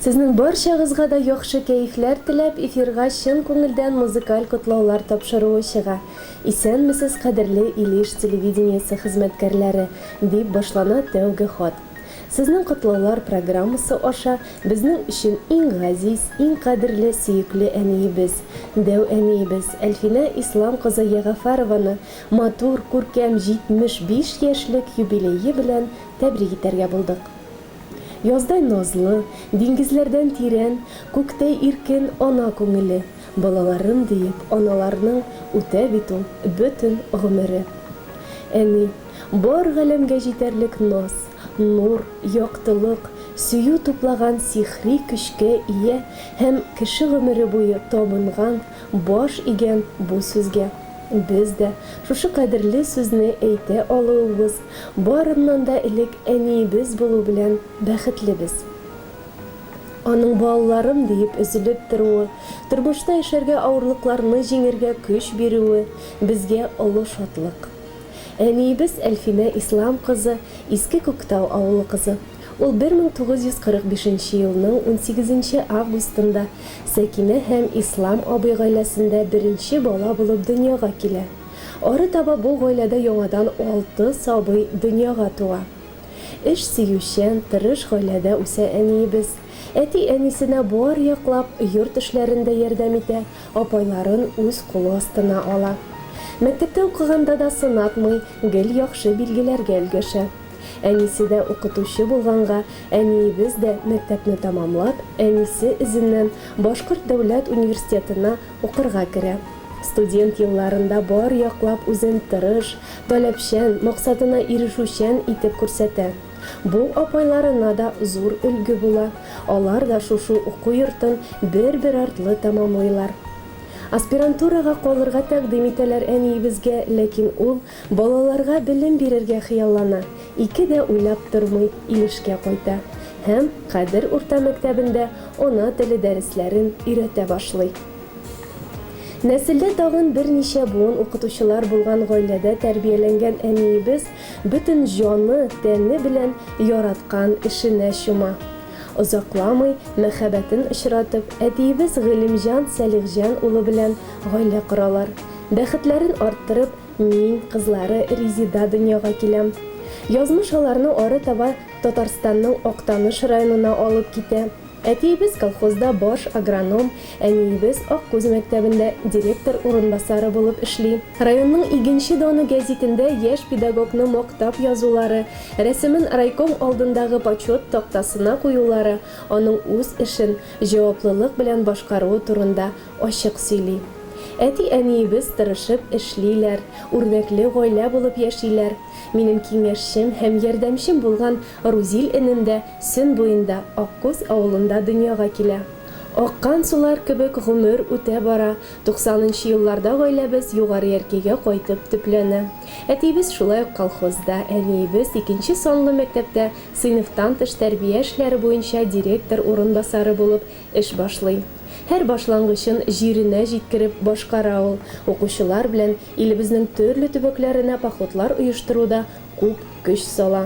Сезнең барчагызга да яхшы кәефләр теләп, эфирга чын күңелдән музыкаль котлаулар тапшыруы чыга. Исәнмесез, кадерле Илеш телевидениесе хезмәткәрләре, дип башлана тәүге хат. Сезнең котлаулар программасы аша безнең өчен иң газиз, иң кадерле, сөекле әниебез, дәү әниебез Әлфинә Ислам кызы Ягафарованы матур, күркәм 75 яшьлек юбилее белән тәбрик итәргә булдык. Яздай назлы, диңгезләрдән тирән, күктәй иркен ана күңеле, балаларым диеп аналарның үтә бит ул бөтен гомере. Әни, бар галәмгә җитәрлек наз, нур, яктылык, сөю туплаган сихри көчкә ия һәм кеше гомере буе табынган, баш игән бу сүзгә. Без дә шушы кадерле сүзне әйтә алуыбыз, барыннан да элек әниебез булу белән бәхетлебез. Аның балаларым диеп өзелеп торуы, тормышта яшәргә авырлыкларны җиңергә көч бирүе, безгә олы шатлык. Әниебез Әлфинә Ислам кызы Иске Күктау авылы кызы. Ул 1945 нче елның унсигезенче августында Сәкинә һәм Ислам абый гаиләсендә беренче бала булып дөньяга килә. Ары таба бу гаиләдә яңадан алты сабый дөньяга туа. Эш сөючән, тырыш гаиләдә үсә әниебез. Әти-әнисенә бар яклап йорт эшләрендә ярдәм итә, апайларын үз кулы астына ала. Мәктәптә укыганда да сынатмый, гел яхшы билгеләргә өлгәшә. Әнисе дә укытучы булганга, әниебез дә мәктәпне тәмамлап, әнисе эзеннән Башкорт дәүләт университетына укырга керә. Студент елларында бар яклап үзен тырыш, таләпчән, максатына ирешүчән итеп күрсәтә. Бу апайларына да зур өлге була, алар да шушы уку йортын бер-бер артлы тәмамлыйлар. Аспирантурага калырга тәкъдим итәләр әниебезгә, ләкин ул балаларга белем бирергә хыяллана, ике дә уйлап тормый Илешкә кайта һәм Кадер урта мәктәбендә ана теле дәресләрен өйрәтә башлый. Нәселдә тагын берничә буын укытучылар булган гаиләдә тәрбияләнгән әниебез бөтен җаны, тәне белән яраткан эшенә чума. Озакламый, мәхәббәтен очратып, әтиебез Гыйлемҗан Сәлихҗан улы белән гаилә коралар. Бәхетләрен арттырып, мин, кызлары Резеда дөньяга киләм. Язмыш аларны ары таба Татарстанның Актаныш районына алып китә. Әтиебез колхозда баш агроном, әниебез Аккүз мәктәбендә директор урынбасары булып эшли. Районның Игенче даны гәзитендә яшь педагогны мактап язулары, рәсемен райком алдындагы Почет тактасына куюлары аның үз эшен җаваплылык белән башкаруы турында ачык сөйли. Әти-әниебез тырышып эшлиләр, үрнәкле гаилә булып яшиләр. Минем киңәшчем һәм ярдәмчем булган Рузил энем дә Сөн буенда, Аккүз авылында дөньяга килә. Аккан сулар кебек гомер үтә бара, туксанынчы елларда гаиләбез Югары Яркәйгә кайтып төпләнә. Әтиебез шулай ук колхозда, әниебез икенче санлы мәктәптә сыйныфтан тыш тәрбия эшләре буенча директор урынбасары булып эш башлый. Һәр башлангычын җиренә җиткереп башкара ул, укучылар белән илебезнең төрле төбәкләренә походлар оештыруда күп көч сала.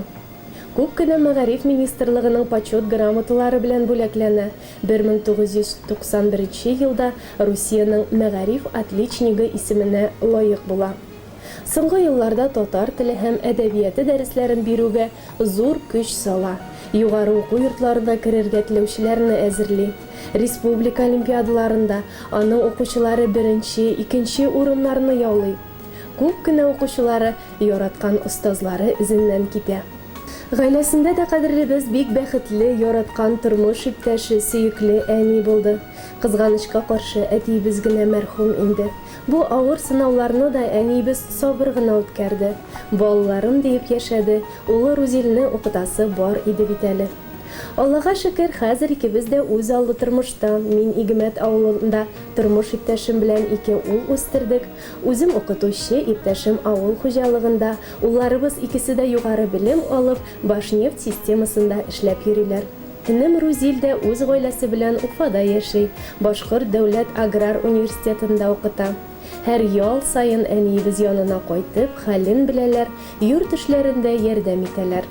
Күп кенә мәгариф министрлыгының Почет грамоталары белән бүләкләнә, 1991 елда Русиянең мәгариф отличнигы исеменә лаек була. Соңгы елларда татар теле һәм әдәбияты дәресләрен бирүгә зур көч сала, югары уку йортларына керергә теләүчеләрне әзерли. Республика олимпиадаларында аның укучылары беренче, икенче урыннарны яулый. Күп кенә укучылары яраткан остазлары эзеннән китә. Гаиләсендә дә кадерлебез бик бәхетле, яраткан тормыш иптәше, сөекле әни булды. Кызганычка каршы, әтиебез генә мәрхүм инде. Бу авыр сынауларны да әниебез сабыр гына үткәрде. Балаларым диеп яшәде, улы Рузилне укытасы бар иде бит әле. Аллага шөкер, хәзер икебез дә үз аллы тормышта. Мин Игемәт авылында тормыш иптәшем белән ике ул үстердек. Үзем укытучы, иптәшем авыл хуҗалыгында, улларыбыз икесе дә югары белем алып, Башнефть системасында эшләп йөриләр. Энем Рузил дә үз гаиләсе белән Уфада яши, Башкорт дәүләт аграр университетында укыта. Һәр ял саен әниебез янына кайтып, хәлен беләләр, йорт эшләрендә ярдәм итәләр.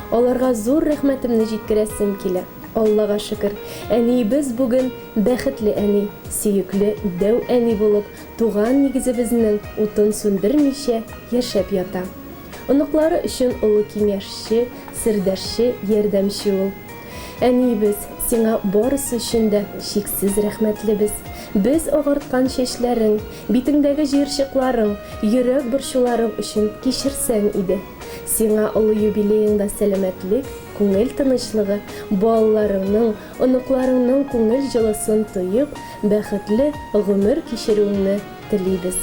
Аларга зур рәхмәтемне җиткерәсем килә. Аллага шөкер, әниебез бүген бәхетле әни, сөекле дәү әни булып, туган нигезебезнең утын сүндермичә яшәп ята. Оныклары өчен олы киңәшче, сердәшче, ярдәмче ул. Әниебез, сиңа барысы өчен дә чиксез рәхмәтлебез. Без агарткан чәчләрең, битеңдәге җыерчыкларың, йөрәк борчуларың өчен кичерсәң иде. Сиңа олы юбилееңда сәламәтлек, күңел тынычлыгы, балаларыңның, оныкларыңның күңел җылысын тоеп, бәхетле гомер кичерүеңне телибез.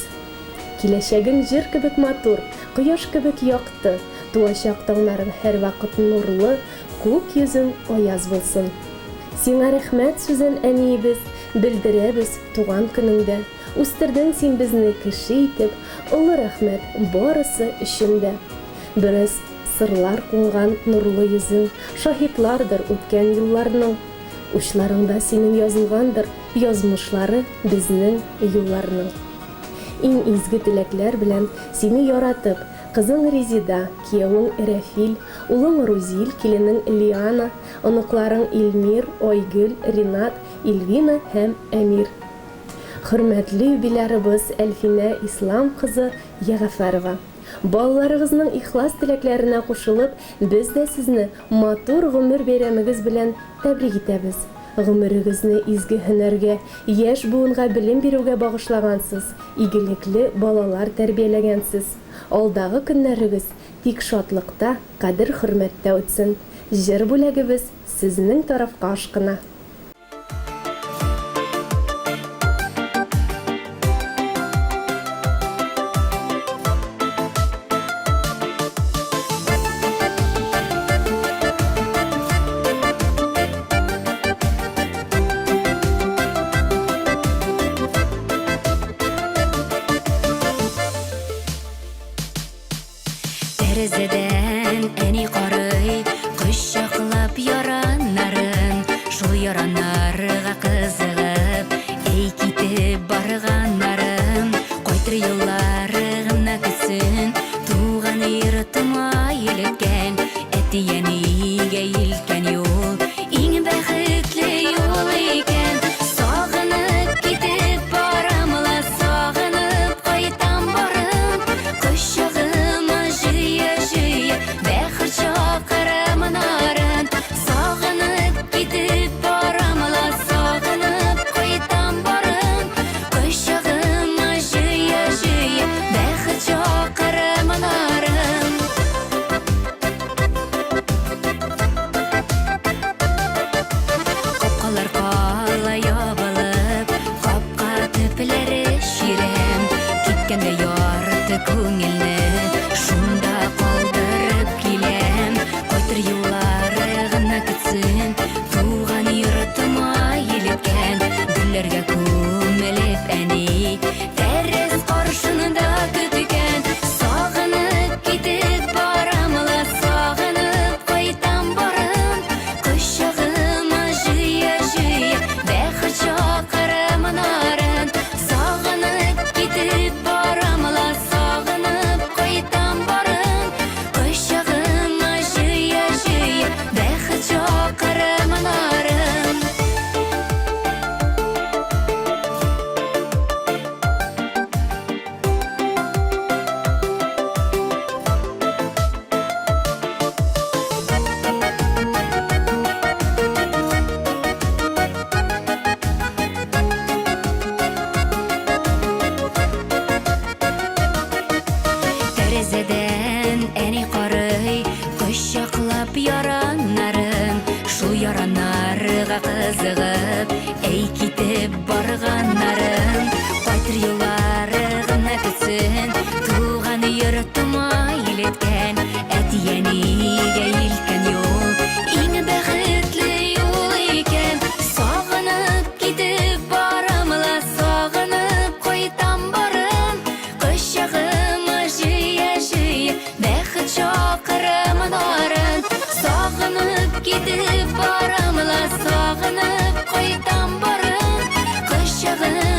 Киләчәгең җыр кебек матур, кояш кебек якты, туачак таңнарың һәрвакыт нурлы, Күк йөзең аяз булсын. Сиңа рәхмәт сүзен, әниебез, белдерәбез туган көнеңдә. Үстердең син безне кеше итеп, олы рәхмәт барысы өчен дә. Бераз сырлар кунган нурлы йөзең, шаһитлардыр үткән юлларның. Учларыңда синең язылгандыр язмышлары безнең юлларның. Иң изге теләкләр белән сине яратып, кызың Резида, киявең Рәфил, Улың Рузил, киленең Лиана, оныкларың Илмир, Айгөл, Ринат, Ильвина һәм Әмир. Хөрмәтле юбилярыбыз Әлфинә Ислам кызы Ягафәрова! Балаларыгызның ихлас теләкләренә кушылып, без дә сезне матур гомер бәйрәмегез белән тәбрик итәбез. Гомерегезне изге һөнәргә, яшь буынга белем бирүгә багышлагансыз, игелекле балалар тәрбияләгәнсез. Алдагы көннәрегез Тик шатлыкта, кадер-хөрмәттә үтсен. Җыр бүләгебез сезнең тарафка ашкына. Тәрәзәдән әни карый, кочаклап яраннарын, шул яраннарга кызыгып, әй китеп барганнарын, кайтыр еллары гына көтсен, туган йортыма илткән, әти-әнигә илткән юл, иң бәхетле юл икән. Сагынып китеп барам ла, сагынып кайтам барым, Кочагыма җыя-җыя бәхет чакыра монарын. Сагынып китеп барам ла, сагынып кайтам барым. Кочагыма җыя-җыя бәхет чакыра монарын. Капкалар кала ябылып, капка төпләре чирәм. Киткәндә ярты күңелне шунда калдырып киләм. Кайтыр юллары гына көтсен, туган йортыма илткән. Гөлләргә күмелеп әни, тәрәз каршында көткән. Сагынып китеп барам ла, сагынып кайтам барым. Кочагыма җыя-җыя бәхет чакыра монарын. Сагынып китеп барам ла, сагынып кайтам барым. Кочагыма җыя-җыя бәхет чакыра монарын. Тәрәзәдән әни карый, кочаклап яраннарын, шул яраннарга кызыгып, әй китеп барганнарын. Кайтыр юллары гына көтсен, туган йортыма илткән, әти-әнигә илткән юл, иң бәхетле юл икән. Сагынып китеп барам ла, сагынып кайтам барым. Кочагыма җыя-җыя бәхет чакыра монарын. Сагынып китеп барам ла, сагынып кайтам барым. Кочагыма.